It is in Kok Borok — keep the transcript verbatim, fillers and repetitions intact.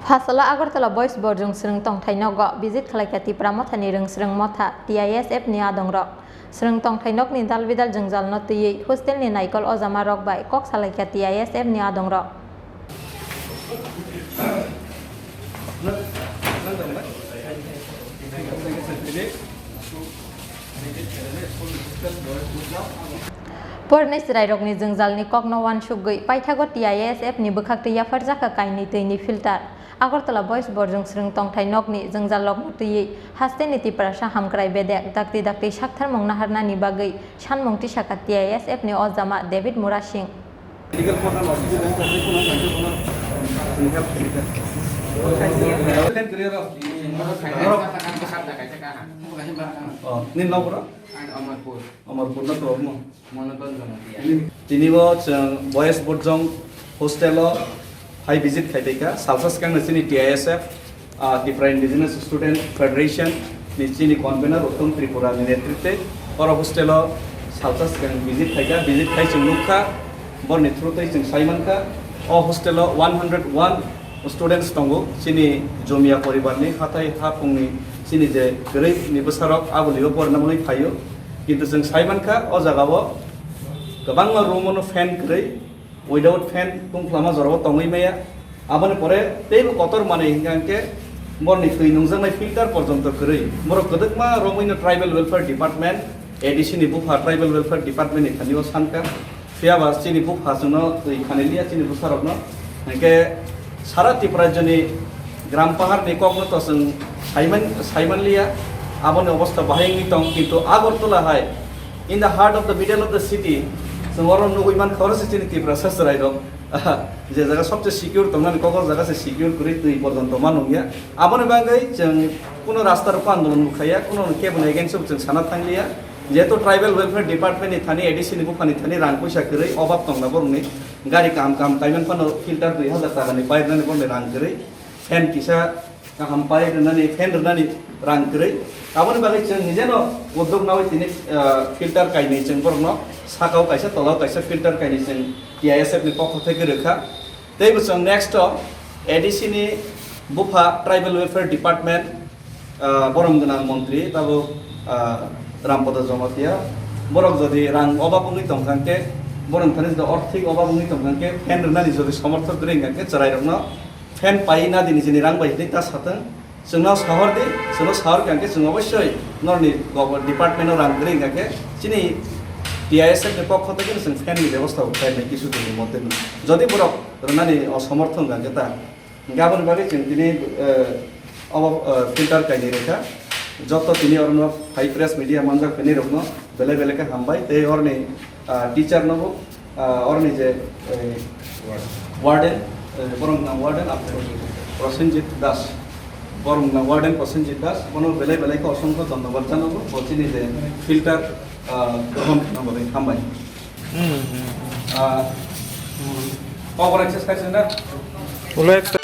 Phasalo Agartala Boys Borjwng Swrwng Tongthai Nogo visit khlaikha Tipra Mothani Rwngswrwng Motha T I S F ni adongrok. Swrwng Tongthai Nokni dalbidal jwngjalno twiwi hostel ni naikol ojama rok bai kok salaikha T I S F ni adongrok. Pornai chwrairokni jwngjalni kokno uansukgwi paithago T I S F ni bwkhaktwi yapharjakha kainwi twini filter. Agartala Boys Borjwng Swrwng Tongthai Nokni jwngjalrokno twiwi hasteni Tiprasa hamkrai bedek dakti dakti saktharmung naharnani bagwi sanmung tisakha T I S F ni ojama David Murasing. Oh, nini nokra? Amarpur. Amarpur na tongmo? Monoton Jamatia. Tini bo chwng Boys Borjwng hostel o hai visit khai tongkha. Salsa swkang no chini T I S F, ah, Tipra Indigenous Student Federation ni chini convener Uttom Tripura ni netritwe oro hostel o salsa swkang visit khaikha. Visit khai chwng nukha, borni through tei chwng sai mankha. O hostel o one hundred one students tongo, chini Jomia poribar ni hathai haphung ni chini je garibi ni bwsarok abo libo porna mwnwi phaio. Kintu chwng sai mankha, o jaga o kwbangma room o no fan kwrwi, without fan tungphlama jorao tongwi maya. Aboni pore teibo kotor manwi hwnkha hwnkhe borni twi nungjaknai filter porjonto kwrwi. Borok kwdwkma romwino Tribal Welfare Department, A D C ni bupha Tribal Welfare Department ni thani o sankha. Phiya ba chini bupha chwngno twi khani liya chini bwsarokno. Hwnkhe sara Tripura rajyoni gram paharni kokno to chwng saiman, saiman liya. Aboni obostha bahai wngwi tong, kintu Agartala hai, in the heart of the middle of the city, chwng oro nugwi mankha, oro se chini Tiprasa chwrairok je jaga sobse secure tongnani kok, o jaga se secure kwrwi twi porjonto ma nungya. Aboni bagwi chwng kuno rasta rokho andolon bo khaiya, kuno kebo ni against o chwng sana thangliya. Jehetu Tribal Welfare Department ni thani, A D C ni bupha ni thani rang puisa kwrwi, obab tongna borokni gari kaham kaham kaiman phano filter dui hazar taka ni pai rwnani borokni rang kwrwi, fan kisa kaham pai rwnani, fan rwnani rang kwrwi. Aboni bagwi chwng nijeno uddog nawi tini, ah, filter kainwi chwng borokno sakao kaisa, tolao kaisa filter kainwi chwng T I S F ni pokho thai kwrwi kha. Tei bo chwng next o A D C ni bupha Tribal Welfare Department, ah, borom gwnang montri tabuk, ah, Rampada Jamatia, borok jodi rang obab wngwi tongkha hwnkhe, borok thani jodi orthik obab wngwi tongkha hwnkhe, fan rwnani jodi somorthok kwrwi wngkha hwnkhe, chwrairokno fan pai na di, nijini rang bai hinwi ta satwng. Chwngno sahor di, chwngno sahor kha hwnkhe chwng obossoi norni gobo-, department-o rang kwrwi hwnkha khe chini T I S F ni pokho thai chwng fan ni bebosta bo khlainai kisu dini mote no. Jodi borok rwnani osomortho hwnkha khe ta, hwnkhe aboni bagwi chwng tini, eh, obo, eh, filter kainwi rwkha. Joto tini orono phai press media manjak phainai rokno belai belai khe hambai tei oroni, ah, teacher no bo Ah, oroni je, eh, warden, eh, borok nang warden, ap-, Prosenjit Das. Borok nang warden Prosenjit Das, bono belai belai khe osongkho dhonnobad janago, bo chini je filter, ah, grohon khna bagwi hambai. Hmm, hmm, hmm. Ah, hmm. Kok bai khe sai sina? Ulo ekta